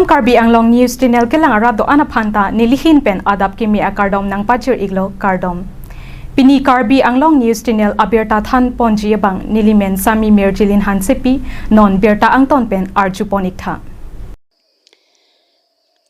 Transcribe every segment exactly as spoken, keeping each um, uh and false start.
Karbi Anglong News Channel kelang arat do-an aphan ta nelihin pen adap kimi akardom nangpajir-iklo, kardom. Pini Karbi Anglong News Channel abirta thanponji abang nelimen Sami Mirjilin Hansepi, non birta angton pen arjupon-iktha.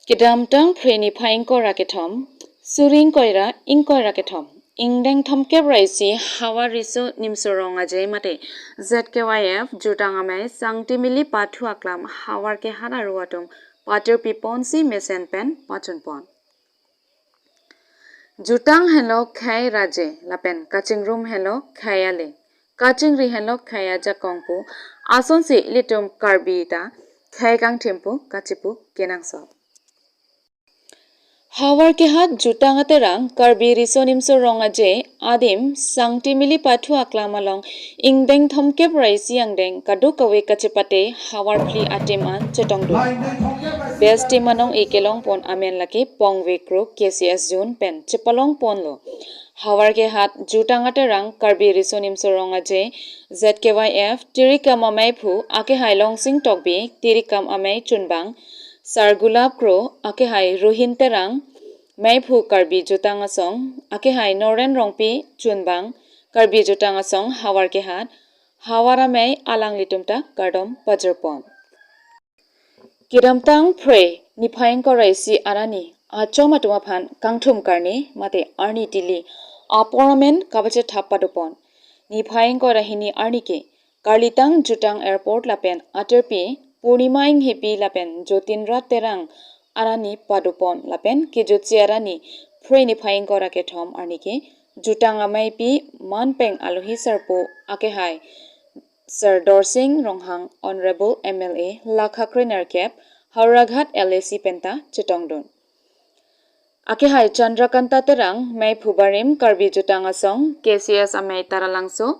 Kedamtang Phre niphai ingkoi ra kethom, suri ingkoi ra ingkoi ra kethom, ingdeng thomkep ra isi Havar Riso Nimso Rong Aje mate Z K Y F Jutang Amei Sangtimili Pathu Aklam Havar Kehat aru atum patirpiponsi mesen pen pachunpon. Jutang henlo khei raje lapen kachingrum henlo khei ale, kachingri henlo khei ajakong pu asonsi ilitum Karbi ta khei kangthim pu kachipu kenangsot. Havar Kehat Jutang Aterang Karbi Riso Nimso Rong Aje adim Sangtimili Pathu Aklam along ingdeng thomkep ra isi angdeng kadokave kachepate havar phli atim an chetongdun. Best team anong-e kelongpon amen lake Pongve Kro K C S Zone pen chepalongponlo. Havar Kehat Jutang Aterang Karbi Riso Nimso Rong Aje Z K Y F Tirikam Amei Phu akehai Longsing Tokbi, Tirikam Amei Chunbang Sar Gulap Kro akehai Ruhin Terang, Meiphu Karbi Jutang Asong akehai Noren Rongpi Chunbang, Karbi Jutang Asong Havar Kehat, Havar Amei alanglitum ta kardom pajirpon. Kedamtang Phre niphai ingkoi ra isi arni achom atum aphan kangthum karne mate arni tili apor amen kapachethap padopon. Niphai ingkoi ra hini arni ke Karlitang Jutang Airport lapen atirpi Purnima Inghipi lapen Jotindra Terang arni padopon lapen kejutsi arni Phre niphai ingkoi ra kethom arni ke Jutang Ameipi manpeng alohi sarpo akehai Sir Dorsing Ronghang, Honorable M L A, lakha krenerkep, Howraghat L A C penta chetongdun. Akehai Chandrakanta Terang, Meiphu Barim, Karbi Jutang Asong, K C S Amei Taralangso,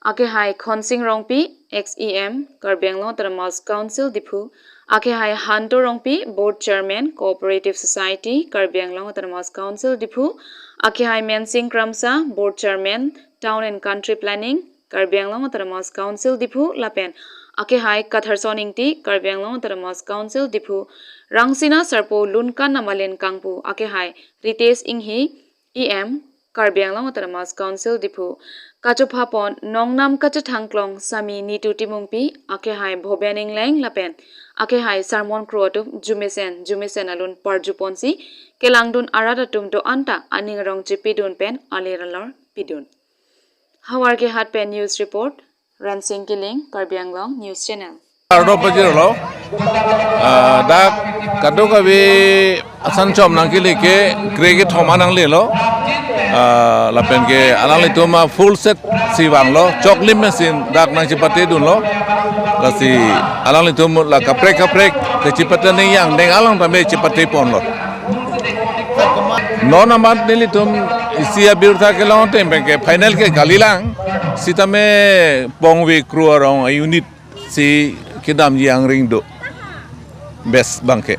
akehai Khonsing Rongpi, ex E M, Karbi Anglong Autonomous Council Diphu, akehai Hanto Rongpi, Board Chairman, Cooperative Society, Karbi Anglong Autonomous Council Diphu, akehai Mensing Kramsa, Board Chairman, Town and Country Planning, Karbi Anglong Autonomous Council Diphu lapen akehai Katharson Ingti, Karbi Anglong Autonomous Council Diphu, Rangsina Sarpo Lunkan Namalin Kangpu, akehai Ritesh Inghi, E M, Karbi Anglong Autonomous Council Diphu, kachophapon nongnam kachethangklong Sami Nitu Timungpi, akehai Bhoben Ingleng lapen akehai Sarmon Kro atum jumesen jumesen alun parjuponsi kelangdun arat atum do-an ta aning arong chepidun pen alir alor pidun. Havar Kehat pen news report, Ransing Killing, Karbi Anglong News Channel. Ardo pajirlo, ah, dak kadokave asan chom nangkele ke kre kethom an nanglelo, ah, lapen ke alanglitum a full set si vanglo, choklim machine dak nangchepatedunlo, lasi alanglitum la kaprek kaprek kechepate ning yang deng alang tame chepateponlo. Non amat nelitum isi abirta kelong ateng pen ke final ke kalilang, sitame Pongve Kro arong a unit si kedamji angring do best abangke.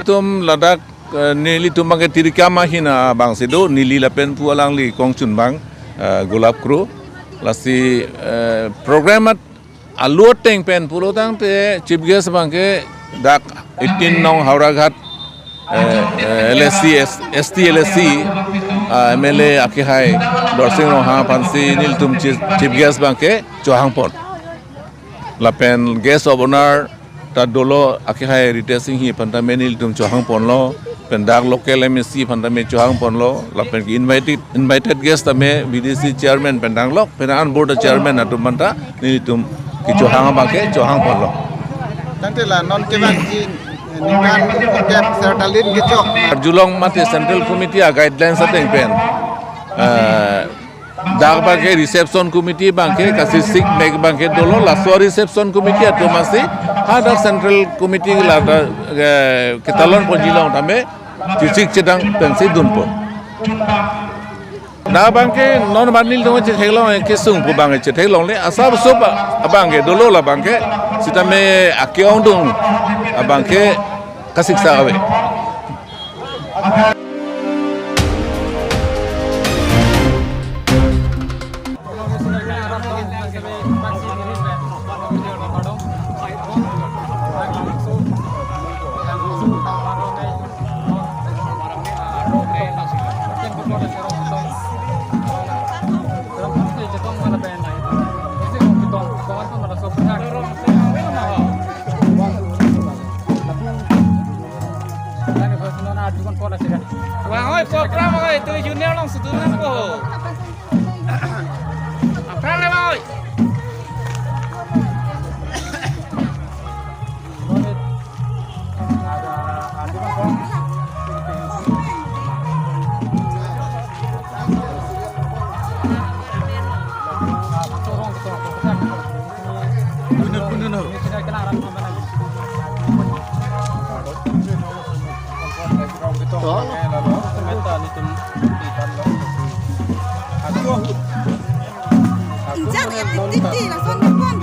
Tum ladak, eh, nelitum abangke Tirikam ahin abangsi do, neli lapen pu alangli kong Chunbang, eh, Gulap Kro, lasi, eh, program at alu ateng pen pulo tangte chief guest abangke dak eighteen nong Howraghat, eh, eh, L A C, S-, S T L A C, ah, M L A akehai Dorsing Ronghang aphansi nelitum chief, chief guest abangke chohangpon. Lapen guest of honour ta dolo, akehai Ritesh Inghi aphan tame nelitum chohangponlo, pen dak local M A C aphan tame chohangponlo, lapen ke invited, invited guest tame B D C chairman pen danglok, pen an board chairman atum aphanta nelitum kechohang abangke chohangponlo. Tangte la non kevangji ningkan thomkep sertalin kechok. Arjulong mate Central Committee a guidelines ateng pen, eh, dak abangke reception committee abangke kasisik mek abangke dolo, laso reception committee atum asi hadak Central Committee lata, eh, ketalonponji along tame chesik chedang pensi dunpo. Dak abangke non amat nelitum chetheklong kesung pu abangke chetheklongle, asap asap abangke dolo, labangke sitame ake-ongdung abangke kasiksak ave. Wah, oi, program, oi, tu junior along sudur nangpo. Program le, oi. Injak etik tik tik lason pon.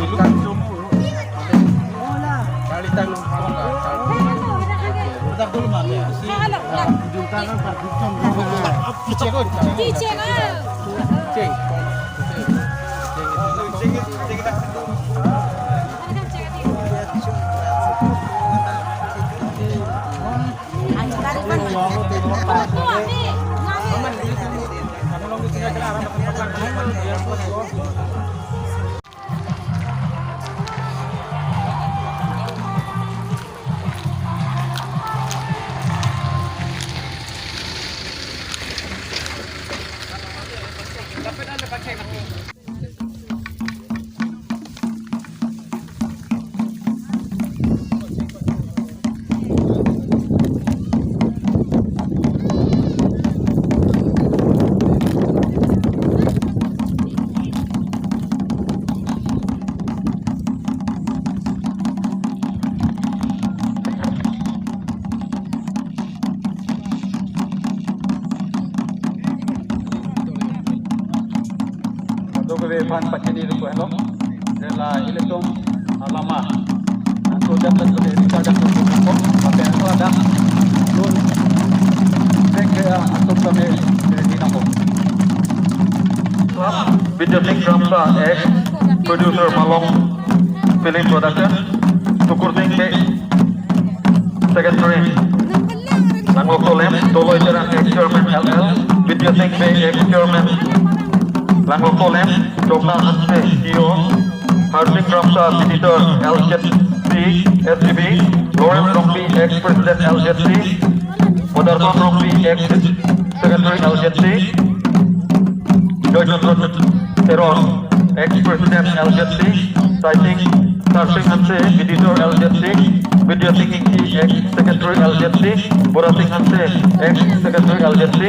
Kadokave aphan pachini rupo helo. Jela ilitum alama. Anto jam tak kami rika jam tak kami ko. Pakai apa dah? Lun. Cek ya antum kami dari Dinamo. Video Sing Kramsa, ex producer Malong Film Production. Tukur Sing Bey, Secretary, Langkok Tolem, Doloi Terang, ex-chairman L L, Vidya Sing Bey, ex-chairman, Langkok Tolem, Jokna Hanse, C E O, Harsing Kramsa, Senator, L Z C, S G B, Lawrence Rongpi, ex-president, L Z C, Madarson Rongpi, ex-secretary, L Z C, Joyson Teron, ex-president, L Z C, Taising, Tarsing Hanse, editor, L Z C, Vidya Sing Ingti, ex-secretary, L Z C, Bora Sing Hanse, ex-secretary, L Z C,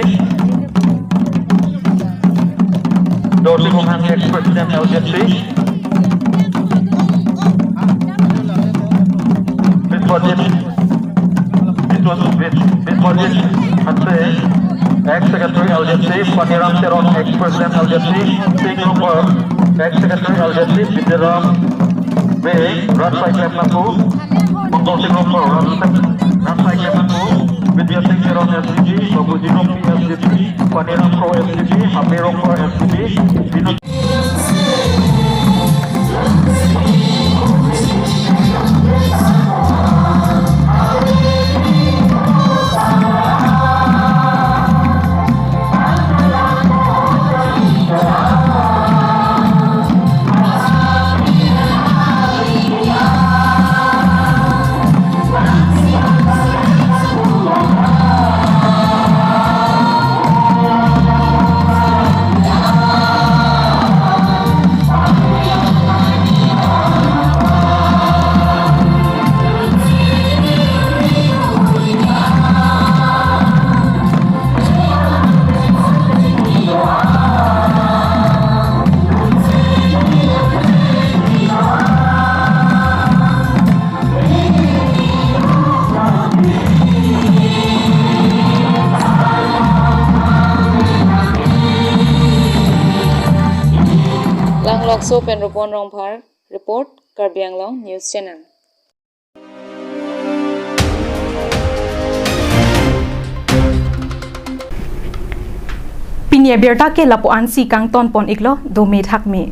Dorsing Ronghang, ex-president, L Z C, Biswajit, Biswajit, Biswajit Hanse, ex-secretary, L Z C, Paniram Teron, ex-president, L Z C, Sing Rongphar, ex-secretary, L Z C, Bidyaram Bey, Rat Sai Klem Nangku, Mongkol Sing Rongphar, Rat Sai, Rat Sai Klem Nangku, Vidya Sing Teron, S G B, Babuji Rongpi, S G B, Paniram Kro, S G B, Hape Rongphar, S G B, Binod Langlokso pen Rupon Rongphar report, Karbi Anglong News Channel. Pini abirta ke lapu-ansi kangton pon iklo, dome thakme.